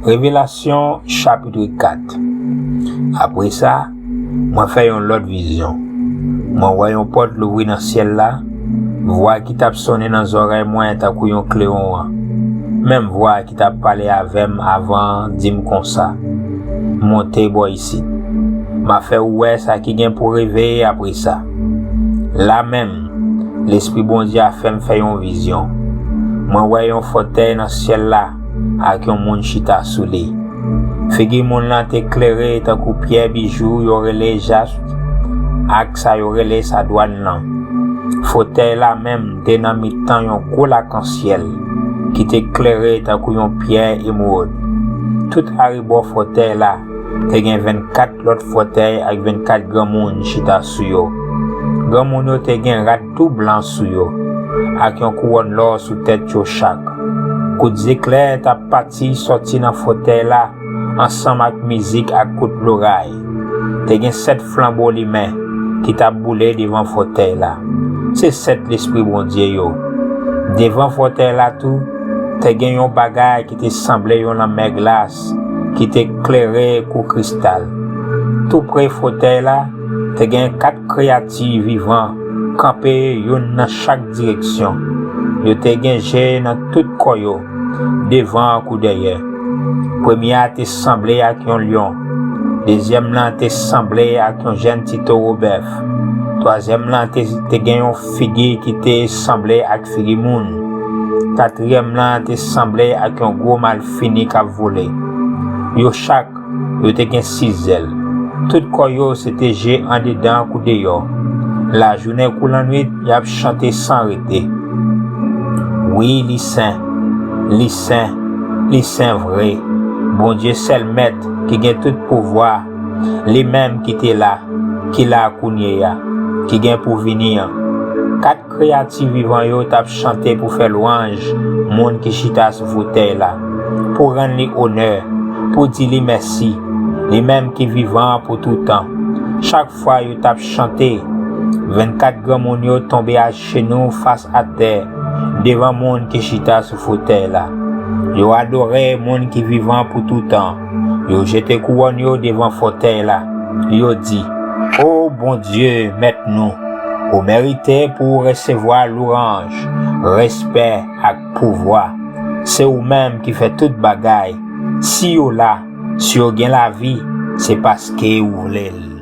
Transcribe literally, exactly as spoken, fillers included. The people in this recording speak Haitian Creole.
Revelasyon, chapit kat. Apre sa, mwen fè yon lòt vizyon. Mwen wè yon pòt louvri nan syèl la, vwa ki t ap sonnen nan zòrèy mwen tankou yon klewon an. Menm vwa ki t ap pale avè m avan an di m konsa, "Monte bò isit. M a fè ou wè sa ki gen pou rive apre sa." La menm, Lespri Bondye a fè m fè yon vizyon. Mwen wè yon fòtèy nan syèl la ak yon moun chita sou li. Figi moun lan te klere tankou pyè bijou yo rele jasp ak sa yo rele sadwàn lan. Fòtèy la menm te nan mitan yon gwo lakansyèl ki te klere tankou yon pyè emwòd. Tout arebò fòtèy la te gen vennkat lòt fòtèy ak vennkat granmoun chita sou yo. Granmoun yo te gen rad tou blan sou yo, ak yon kouwòn lò sou tèt yo chak. Kout zeklè t ap pati sòti nan fòtèy la ansanm ak mizik ak kout loray. Te gen sèt flanbo limen ki t ap boule devan fòtèy la. Se sèt Lespri Bondye yo. Devan fòtèy la tou, te gen yon bagay ki te sanble yon lanmè glas, ki te klere kou kristal. Tou pre fòtèy la, te gen kat kreyati vivan kanpe, youn nan chak direksyon. Yo te gen je nan tout kò yo, devan kou dèyè. Premye a te sanble ak yon lyon. Dezyèm lan te sanble ak yon jèn ti towo bèf. Twazyèm lan te, te gen yon figi ki te sanble ak figi moun. Katriyèm lan te sanble ak yon gwo malfini k ap vole. Yo chak, yo te gen sis zèl. Tout kò yo se te je andedan kou deyò. Lajounen kou lannwit, y ap chante san rete. Wi, li sen, li sen, li sen vre. Bondye sèl Mèt ki gen tout pouvwa, li menm ki te la, ki la kounye a, ki gen pou vini an. Kat kreyati vivan yo t ap chante pou fè lwanj moun ki chita sou fotèy la, pou rann li onè, pou di li mèsi, li menm ki vivan pou toutan. Chak fwa yo t ap chante, vennkat granmoun yo tonbe ajenou fas atè devan moun ki chita sou fotèy la. Yo adore moun ki vivan pou toutan. Yo jete kouwòn yo devan fotèy la. Yo di, "O Bondye, Mèt nou, ou merite pou w resevwa louwanj, respè ak pouvwa. Se ou menm ki fè tout bagay. Si yo la, si yo gen lavi, se paske ou vle l."